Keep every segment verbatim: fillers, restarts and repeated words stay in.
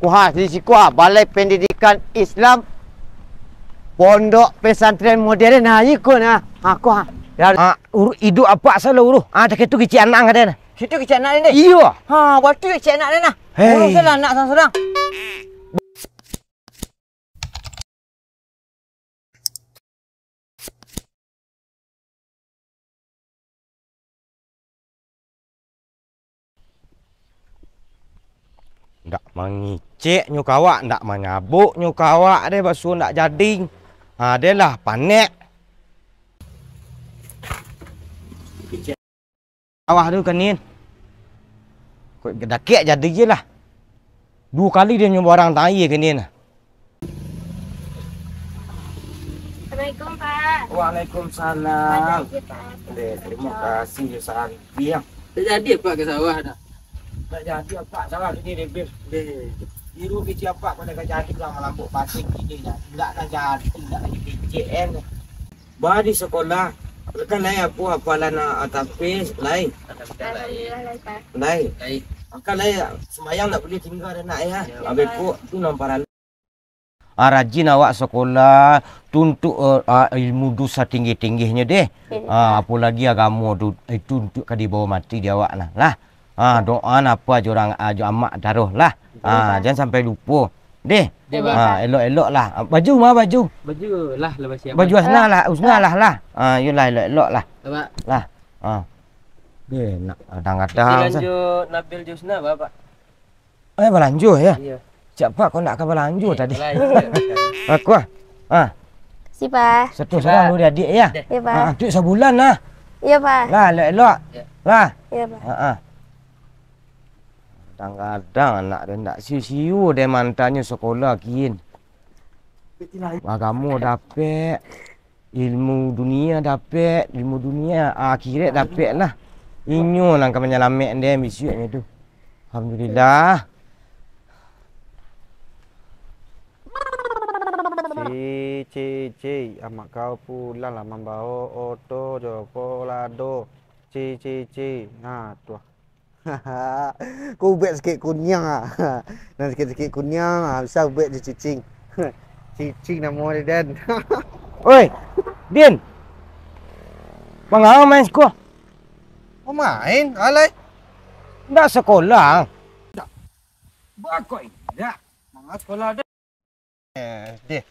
Kuha, di siko, ha, Balai Pendidikan Islam Pondok Pesantren Modern, ha, iko nah. Ha, ko, ha. Ya. Ah, uru-, iduik apak salah uru. Ah, tak itu kicik anak ang kaden. Situ kicik anak den, deh? Iyo. Ha, waktu kicik anak den nah. Hei. Urus salah anak surang-surang. Ndak mangicek nyo ka awak, ndak manyabok nyo ka awak deh, basuo ndak jadi. Ha, deh lah, panek. Sawah tu, Kanin. Kok dakek jadi je lah. Duo kali den nyo barang tai, Kanin. Assalamualaikum, Pak. Waalaikumsalam. Makasih, Pak. Deh, terima kasih, sayang. Tak jadi, Pak, ke sawah dah? Tak jadi, Pak, sawah kini rebel. Deh. Iru kecil, Pak, pada ka jadi lah malambok patik kini dah. Ndak nak jadi, ndak lagi kecil, eh. Ba di sekolah, kan lai apo apalan, ah, tapis, lai? Alhamdulillah, lai, Pak. Lai? Lai. Angkan lai, sumbayang ndak buliah tingga dek nak, ya. Ya. Abih ko tu nan paralu. Ah, rajin awak sekolah, tuntuik, eh, ah, ilmu tu satinggi-tinggihnyo deh. Ya. Ah, apo lagi agamo tu, eh, tuntuik ka dibawa mati di awak nah. Lah. Ah, doa napa jo urang, ah, jo amak taruih lah. Ah, jan sampai lupo. Deh. Deh, Pak. Ah, elok-elok lah. Ah, baju ma baju? Baju lah, lah basiap. Baju Asna lah, Usna lah, lah. Ah, iyolah, elok-elok lah. Lah, Pak. Lah. Ah. Deh, nak kadang-kadang. Balanjo Nabil jo Usna, Pak. Eh, balanjo, ya? Iya. Siapa kau nak ka balanjo tadi? Balanjo. Aku, ah. Ah. Si, Pak. Satu surang dulu, adik, ya? Iya, Pak. Ah, duit sabulan lah. Iya, Pak. Lah, elok-elok. Iya. Lah. Iya, Pak. Ah, ah. Kadang-kadang anak den ndak sio-sio den maantannyo sekolah kian. Agamo dapek, ilmu dunia dapek, ilmu dunia, akhirat dapek lah. Inyo nan ka manyalamek den bisuaknyo tu. Alhamdulillah. Ci, ci, ci, amak kau pulang lah mambawa oto jo kolado. Ci, ci, ci. Nah, tuah. Ko ubek sikik kuniang ah. Nan sikik-sikik kuniang ah, bisa ubek jo cicing. Cicing namo dia, Den. Oi, Din. Manga main siko? Oh, main, alai. Ndak sekolah. Ndak. Bakok indak. Manga sekolah, Den. Eh, deh.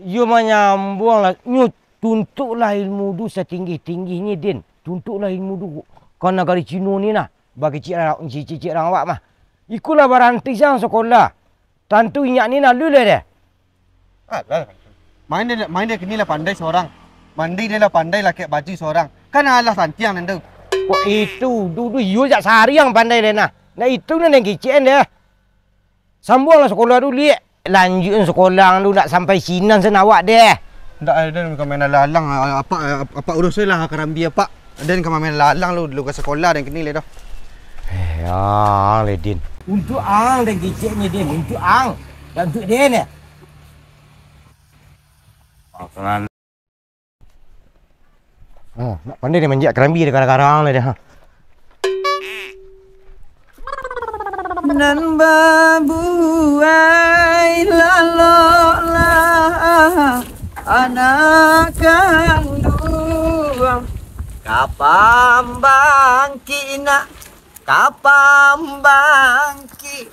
Iyo manyambuang lah, nyo tuntuiklah ilmu tu satinggi-tinggihnyo, Din. Tuntuiklah ilmu tu ka nagari Cino ni nah, bakicik ra-, cicik rang awak mah. Iko lah baranti siang sakolah. Tantu inyak ni lalu lah deh. Alah, main dia, main dia kini lah pandai sorang. Mandi dia lah pandai lakek baju sorang. Kan alah santiang nan tu. Kok itu, du, du, iyo jak sariang pandai deh nah. Nah itu nan kicik deh. Sambuanglah sakolah tu, Lik. Lanjuikan sakolah tu, ndak sampai sinan sen awak deh. Ndak, eh, den ka main alang-alang, apak, apak urus lah karambia apak. Den ka main alang lu, lu ka sakolah den kini lai doh. Eh, ang lai, Din. Untuak ang den kiciknyo, Din, untuak ang. Dak untuak den, eh. Ah, nak pandai dia manjak karambi dia garang-garang lah dia, ha. Nan babuai lalok lah anak kanduang, kapambangkik nak, kapambangkik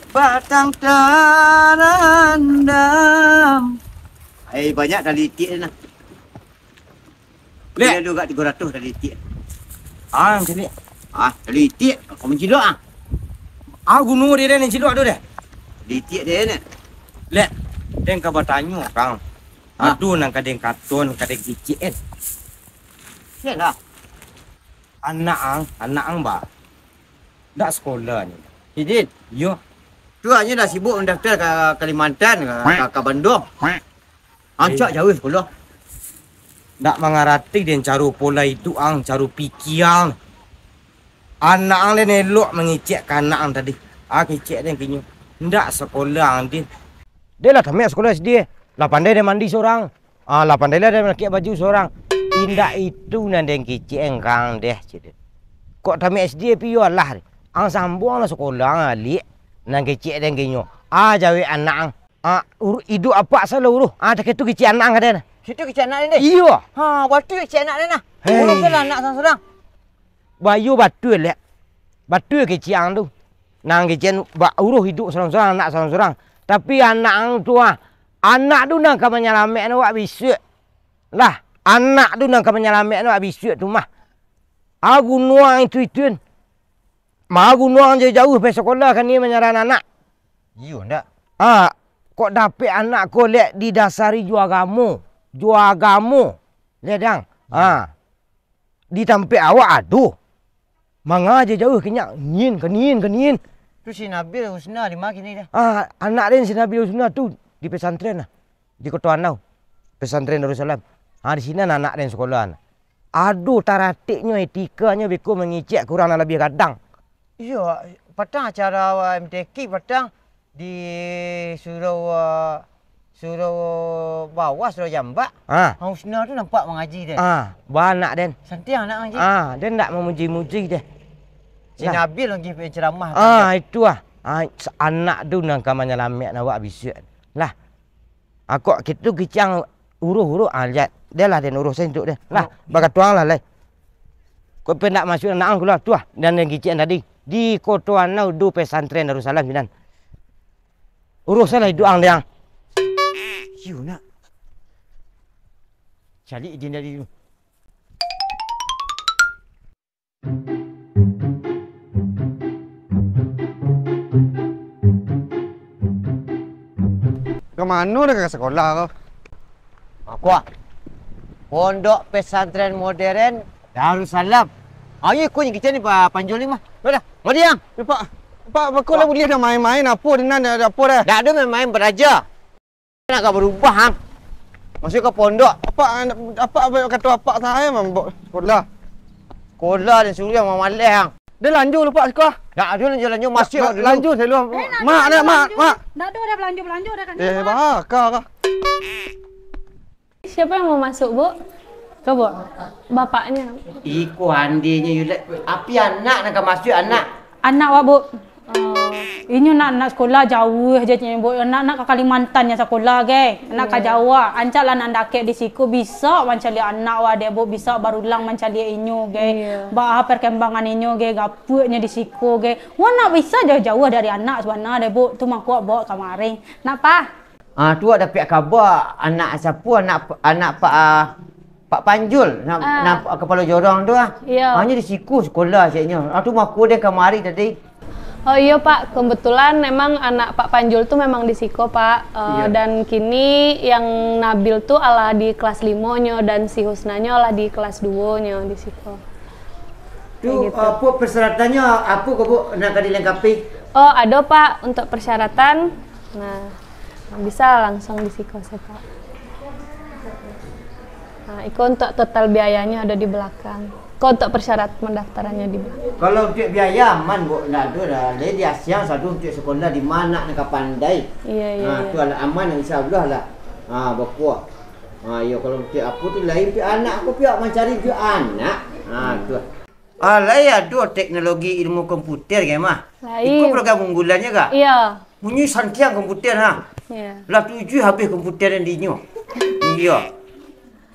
batang tarandam. Ai, banyak tali itik dia nah. Lek. Dia ado gak tigo ratuih tali itik. Ah, macam ni. Ah, tali itik. Kau mancilok ah. Ah, guno dia dah ni cilok tu dah. Tali itik dia ni. Lek, den ka batanyo, Kang. Ah. Ado nan ka den kato, nan ka den kicik, eh. Siap lah. Anak ang, anak ang, ba. Dak sekolah ni. Sidin. Yo. Tu hanya dah sibuk mendaftar ka Kalimantan, ka, ka, ka Bandung. Rancak jauah sekolah. Ndak mangarati den caro pola iduik ang, caro pikia ang. Anak ang den elok mangicek ka anak ang tadi. Ah, kicek den kinyo. Ndak sekolah ang, Din. Den lah tamat sekolah S D. Lah pandai den mandi sorang. Ah, lah pandai lah den lakek baju sorang. Indak itu nan den kicek ang deh, cek den. Kok tamat S D pi yo alah. Ang sambuang lah sekolah ang alik. Nan kecek den genyo. Ah, jawek anak ang. Ah, ur-, iduik apak salo uruih. Ah, tak itu kecek anak ang kaden. Situ kecek anak den deh? Iyo. Ha, batua kecek anak den nah. Hei. Uruih salah anak surang-surang. Bayo batua, lek. Batua kecek ang tu. Nan kecek ba-, uruih iduik surang-surang, anak surang-surang. Tapi anak ang tu, ah, anak tu nan ka manyalamaik awak bisuak. Lah, anak tu nan ka manyalamaik awak bisuak tu mah. Ah, gunuang itu-ituan. Ma gunuang jauah-jauah pai sakolah kan iyo manyarah anak. Iyo ndak? Ah, kok dapek anak ko lek didasari jo agamo. Jo agamo. Lek dang. Ah. Di tampek awak ado. Manga jauah-jauah ka nyo, nyin, ka nyin, ka nyin. Tu si Nabil Husna di ma kini dah? Ah, anak den si Nabil Husna tu di pesantren lah. Di Koto Anau. Pesantren Darussalam. Ah, di sinan anak den sakolah. Ado taratiknyo, etikanyo beko mangecek ka urang nan labiah gadang. Iyo, patang acara M T Q patang di surau, ah, surau bawah, surau jambak. Ah. Husna tu nampak mangaji den. Ah, ba anak den. Santiang anak mangaji. Ah, den ndak mamuji-muji den. Si Nabil lagi penceramah. Ah, itu ah. Ah, anak tu nan ka manyalamaik awak bisuak. Lah. Akok kitu kicang uruih-uruih, ah, liek. Deh lah, den uruih sajo den. Lah, bakatuang lah, lai. Kok pendak masuak anak ang kulo tu ah, dan den kicik tadi. Di Koto Anau do pesantren Darussalam sinan. Uruih salah iduik ang, deh ang. Iyo, nak. Caliak ijin dari tu. Ka mano dah ka sakolah ko? Aku ah. Pondok Pesantren Modern Darussalam. Ayo ikut kito ni, Pak Panjul ni mah. Dah, dah. Mari, Yang. Eh, Pak. Pak, beko lah buliah dah main-main apo di nan, ado apo dah? Dak ado main-main, baraja. Nak ka barubah, ang. Masuak ka pondok. Apak, apak, apak kato apak sae mambok sekolah. Sekolah den suruah mamaleh, ang. Dah lanjur lu, Pak, sekolah. Dak ado lanjur-lanjur, masuak dulu. Lanjur dulu. Eh, nak mak, lanjur, nak, mak, lanjur. Mak. Dak ado dah balanjo-balanjo dah kan. Eh, baka kah. Siapa yang mau masuk, Bu? Ke, Bu? Bapaknya. Iko andinyo, Yulek. Api anak nan ka masuak, anak? Anak wak, Bu. Eh, inyo nak, nak sekolah jauah je, Bu. Nak, nak ka Kalimantan nyo sekolah, ge. Nak ka Jawa. Ancak lah nan dakek di siko, bisa mancaliak anak wak dek, Bu. Bisa barulang mancaliak inyo, ge. Iya. Baa perkembangan inyo, ge. Gapuaknyo di siko, ge. Wak nak bisa jauah-jauah dari anak sabana dek, Bu. Tu mangko wak bawa kamari. Nak, Pa? Ah, tu wak dapek kaba anak siapo, anak, anak Pak, ah, Pak Panjul, na-, Ah. na-, kapalo jorong tu ah. Iya. Ah, nyo di siko sekolah ceknyo. Ah, tu mako den kamari tadi. Oh iyo, Pak, kebetulan memang anak Pak Panjul tu memang di siko, Pak. Eh, Iya. dan kini yang Nabil tu alah di kelas limo nyo dan si Husna nyo alah di kelas duo nyo di siko. Tu, Kayak gitu. Apo persyaratannya, apo ko, Bu, nan ka dilengkapi? Oh, ado, Pak, untuk persyaratan. Nah, bisa langsung di siko sajo, Pak. Nah, iko untuk total biayanya ada di belakang. Iko untuk persyarat pendaftarannya di belakang. Kalau untuk biaya aman, Bu, ndak ado dah. Lai diasiang sado untuk sekolah di ma anak nan ka pandai. Iya, iya, Nah, iya. tu alah aman, insya Allah lah. Ha, bakuah. Ha, iyo, kalau untuk apo tu lain, untuk anak ko pihak mancari untuk anak. Ha, tu. Ah, lai ado teknologi ilmu komputer, kan, mah? Lain. Iko program unggulannyo, kak? Iya. Munyi santiang komputer, ha? Iya. Lah tujuah habih komputer nan dinyo. Iya.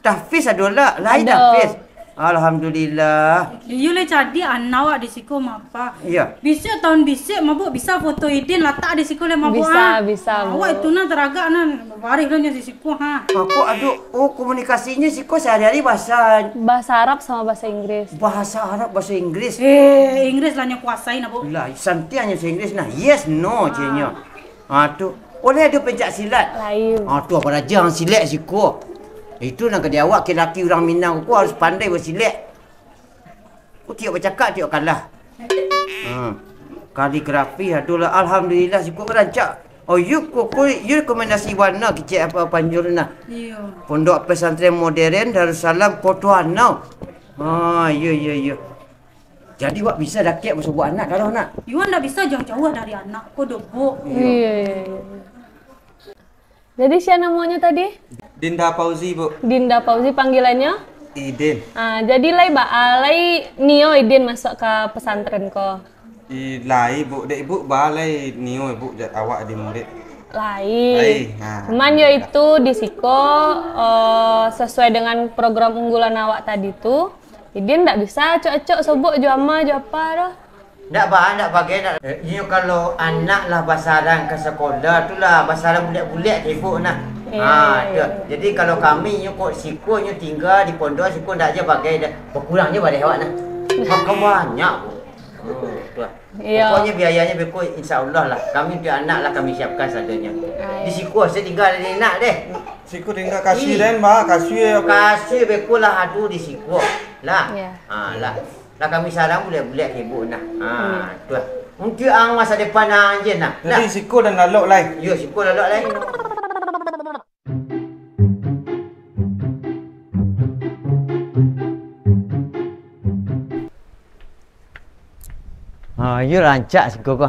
Tahfiz ado lah, lai Ado. tahfiz. Alhamdulillah. Iyo lah, jadi anak awak di siko mah, Pak. Iya. Bisuak taun bisuak, mabuk bisa foto idin latak di siko lah, mabuk, Bisa, ah. bisa, Awak Bu. itu nah taragak nah, barih lah nyo di siko, ha. Aku, aduh, oh, komunikasinyo siko sehari-hari bahasa Bahasa Arab sama bahasa Inggris. Bahasa Arab, bahasa Inggris. Eh, Inggris lah nyo kuasai nah, Bu. Lah, santiang nyo bahasa Inggris nah. Yes, no, Ah. je nyo. Ah, tu. Oleh ado pencak silat. Lain. Ah, tu apa raja silat siko. Itu nan ka di awak, laki urang Minang ko harus pandai basilek. Ko tiok bacakak, tiok kalah. Ha. Kaligrafi, aduh lah, alhamdulillah, siko rancak. Oh, iyo, ko, ko, iyo rekomendasi warna kicik apa Panjul nah. Iyo. Pondok Pesantren Modern Darussalam Koto Anau. Ha, iyo, iyo, iyo. Jadi, wak bisa dakek basobok anak, kalau nak. Iyo ndak bisa jauah-jauah dari anak ko doh, Bu. Iyo. Iya, iya, iya. Jadi, sia namonyo tadi? Dinda Fauzi, Bu. Dinda Fauzi, panggilannyo? Idin. Ah, jadi lai ba-, ah, lai nio Idin masuak ka pesantren ko? Ih, lai, Bu. Dek Ibu ba lai nio Ibu ja-, awak jadi murid. Lai. Lai, ha. Cuman yo itu di siko, eh, sesuai dengan program unggulan awak tadi tu. Jadi ndak bisa acok-acok sobok jo ama jo apa doh. Ndak ba, ndak bagai, ndak. Eh, inyo kalau anak lah basarang ka sakolah tu lah basarang bulek-bulek ka Ibu nah. Iyo, ha, iyo, tu. Iyo. Jadi kalau kami inyo kok siko inyo tingga di pondok, siko ndak aja bagai dah. Bakurang je baleh awak nah. Makan banyak, Bu. Oh, tu lah. Iyo. Pokoknyo biayanyo beko, insya Allah lah. Kami untuak anak lah kami siapkan sadonyo. Ai. Di siko asa tingga dari nak deh. Siko tingga kasih. Ih. Den, Ba, kasih apa? Kasih beko lah ado di siko. Lah. Iyo. Ha, lah. Lah kami sarang bulek-bulek ka Ibu nah. Ha, hmm, tu lah. Untuak ang masa depan ang je nah. Jadi, nah, siko den lalok lai. Yo, siko lalok lai. Ha, iyo rancak siko ko.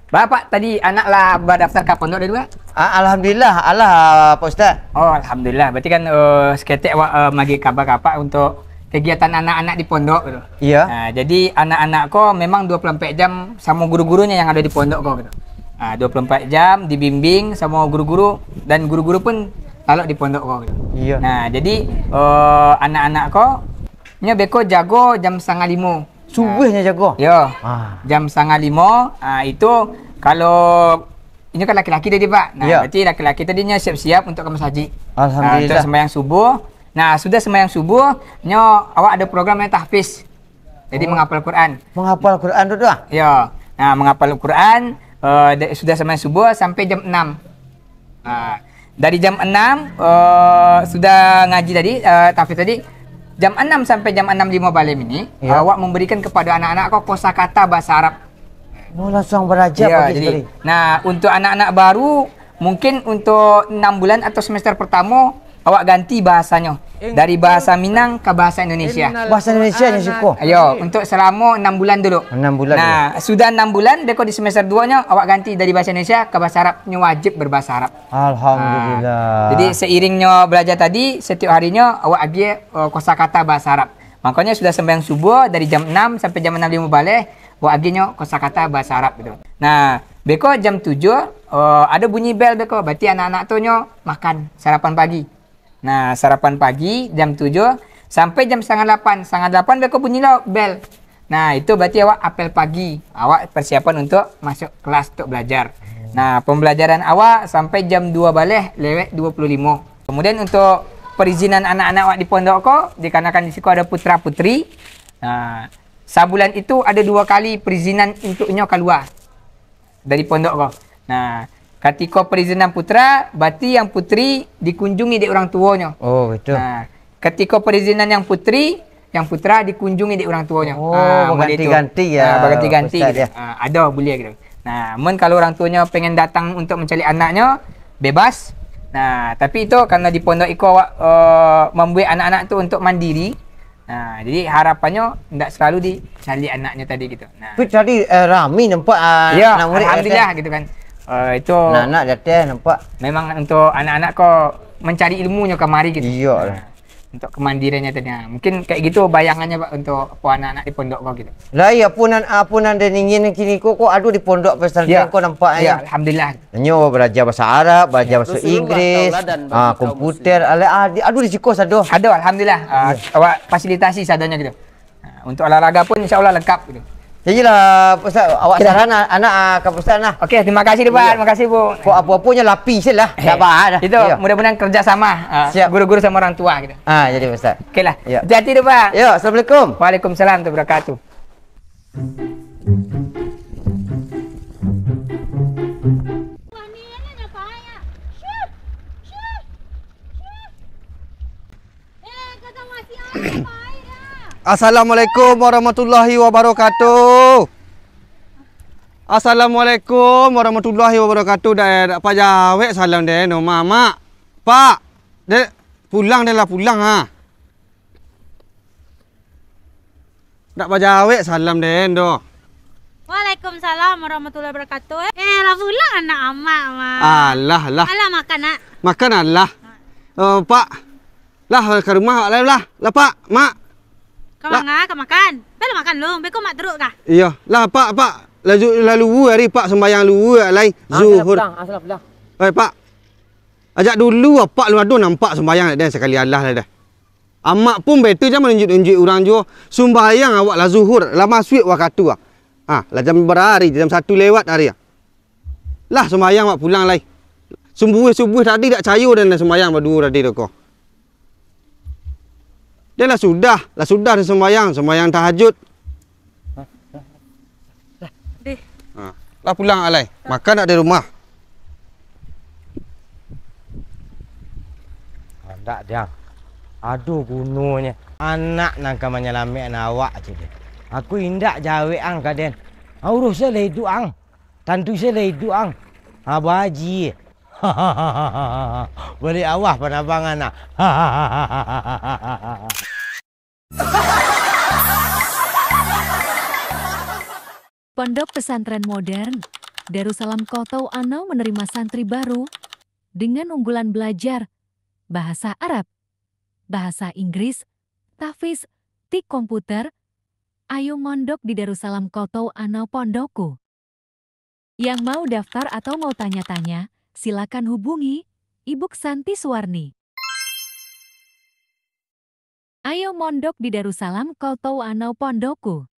Ba, Pak, tadi anak lah badaftar ka pondok dulu, Pak? Ah, alhamdulillah, alah, Pak Ustaz. Oh, alhamdulillah. Berarti kan, eh, saketek awak, eh, magi kaba ka Apak untuak kegiatan anak-anak di pondok gitu. Iyo. Nah, jadi anak-anak ko memang dua puluh ampek jam samo guru-gurunyo yang ado di pondok ko gitu. Ah, dua puluh ampek jam dibimbing samo guru-guru, dan guru-guru pun lalok di pondok ko gitu. Iyo. Nah, jadi, eh, anak-anak ko nyo beko jago jam satangah limo. Subuh nyo jago? Yo. Ah. Jam satangah limo, ah, itu kalau inyo kan laki-laki tadi, Pak. Nah, iyo, berarti laki-laki tadi nyo siap-siap untuak ka masajik. Alhamdulillah. Ah, untuak sembahyang subuh. Nah, sudah sembahyang subuh, nyo awak ado program namonyo tahfiz. Jadi, oh, menghafal Quran. Menghafal Quran tu, tu ah? Yo. Nah, menghafal Quran, eh, da-, sudah sembahyang subuh sampai jam enam. Nah, dari jam enam, eh, sudah ngaji tadi, eh, tahfiz tadi, jam enam sampai jam enam lima baleh ini, iyo, awak memberikan kepada anak-anak ko kosakata bahasa Arab. Oh, langsung baraja. Iyo, pagi jadi, sekali. Nah, untuk anak-anak baru, mungkin untuk enam bulan atau semester pertamo, awak ganti bahasanyo. Dari bahasa Minang ka bahasa Indonesia. Bahasa Indonesia nyo siko? Iyo, untuk selamo enam bulan dulu. Enam bulan. Nah, sudah enam bulan, beko di semester duo nyo, awak ganti dari bahasa Indonesia ka bahasa Arab. Nyo wajib berbahasa Arab. Alhamdulillah. Ah, jadi, seiringnyo belajar tadi, setiap harinyo awak agiah, eh, kosakata bahasa Arab. Makonyo, sudah sembahyang subuh, dari jam enam sampai jam enam lima baleh, awak agiahnyo kosakata bahasa Arab gitu. Nah, beko jam tujuh, eh, ado bunyi bel beko, berarti anak-anak tu nyo makan, sarapan pagi. Nah, sarapan pagi jam tujuh sampai jam satangah lapan. Satangah lapan beko bunyi lo bel. Nah, itu berarti awak apel pagi. Awak persiapan untuk masuk kelas untuk belajar. Nah, pembelajaran awak sampai jam dua baleh lewat dua puluh limo. Kemudian, untuk perizinan anak-anak awak di pondok ko, dikarenakan di siko ado putra-putri, nah, sabulan itu ado duo kali perizinan untuak inyo kalua dari pondok ko. Nah, katiko perizinan putra, berarti yang putri dikunjungi dek urang tuonyo. Oh, betul. Nah, katiko perizinan yang putri, yang putra dikunjungi dek urang tuonyo. Oh, ah, model itu. Baganti-ganti ya, ah, baganti-ganti Ustaz, gitu. Ya. Ah, ado buliah gitu. Nah, mun kalau urang tuonyo pengen datang untuk mencari anaknyo, bebas. Nah, tapi itu karena di pondok iko awak, eh, membuat anak-anak tu untuk mandiri. Nah, jadi harapannyo ndak selalu dicari anaknyo tadi gitu. Nah. Tu cari, eh, rami nampak, ah, ya, anak murid alhamdulillah, datang gitu kan. Eh, itu nah, anak datang nampak. Memang untuk anak-anak ko mencari ilmunyo kamari gitu. Iyo lah. Nah, untuk kemandiriannyo tadi. Nah, mungkin kayak gitu bayangannyo, Pak, untuk anak-anak di pondok ko gitu. Lah, iyo, apo nan, apo nan den ingin kini ko, ko ado di pondok pesantren ko nampak, ya, alhamdulillah. Nyo belajar bahasa Arab, belajar bahasa Inggris, ah, komputer, alat, ah, di, aduh, di siko sado. Ado, alhamdulillah. Ah, awak fasilitasi sadonyo gitu. Ah, untuk olahraga pun insya Allah lengkap gitu. Iyolah, Ustaz, awak sarahan anak, ah, ka Ustaz lah. Oke, terima kasih, Pak. Terima kasih, Bu. Kok apo-aponyo lapih se lah. Sabar dah. Itu, mudah-mudahan kerjasama, ah, guru-guru sama orang tua gitu. Ah, jadi Ustaz. Oke lah. Hati-hati tu, Pak. Yo, assalamualaikum. Waalaikumsalam warahmatullahi wabarakatuh. Assalamualaikum warahmatullahi wabarakatuh. Assalamualaikum warahmatullahi wabarakatuh. Dak, dak pajawek salam den, no, Mak. Pak, dek, pulang den lah, pulang, ha. Dak bajawek salam den doh. Waalaikumsalam warahmatullahi wabarakatuh. Eh, lah pulang anak amak, Mak. Alah, alah. Alah, makan, Nak. Makan, alah. Eh, Pak. Lah, ka rumah awak lai lah. Lah, Pak, Mak. Ka manga, ka makan. Beko makan lu, beko mak teruk kah? Iyo. Lah, Pak, Pak. Lalu, lalu ari, Pak, sumbayang lu ari, Zuhur. Asal pulang, asal pulang. Oi, Pak. Ajak dulu, Apak lu ado nampak sumbayang den sakali alah lah dah. Amak pun bete jan manunjuak-nunjuak urang juo. Sumbayang awak lah Zuhur, lah masuak wakatu ah. Ah, lah jam bara ari, jam satu lewat ari ah. Lah sumbayang awak pulang lai. Subuah-subuah tadi dak cayo den sumbayang baduo tadi tu ko. Den lah sudah, lah sudah den sumbayang, sumbayang tahajud. Deh. Ha. Lah pulang alai. Makan dak di rumah? Ndak, Jang. Ado gunonyo. Anak nan ka manyalamaikkan awak, cek den. Aku indak jawek ang ka den. Urusan lah iduik ang. Tantu se lah iduik ang. Ha, baji. Baliak awah panabangan, nah. Pondok Pesantren Modern Darussalam Koto Anau menerima santri baru dengan unggulan belajar bahasa Arab, bahasa Inggris, tahfiz, tik komputer. Ayo mondok di Darussalam Koto Anau Pondokku. Yang mau daftar atau mau tanya-tanya, silakan hubungi Ibuk Santi Suwarni. Ayo mondok di Darussalam Koto Anau Pondokku.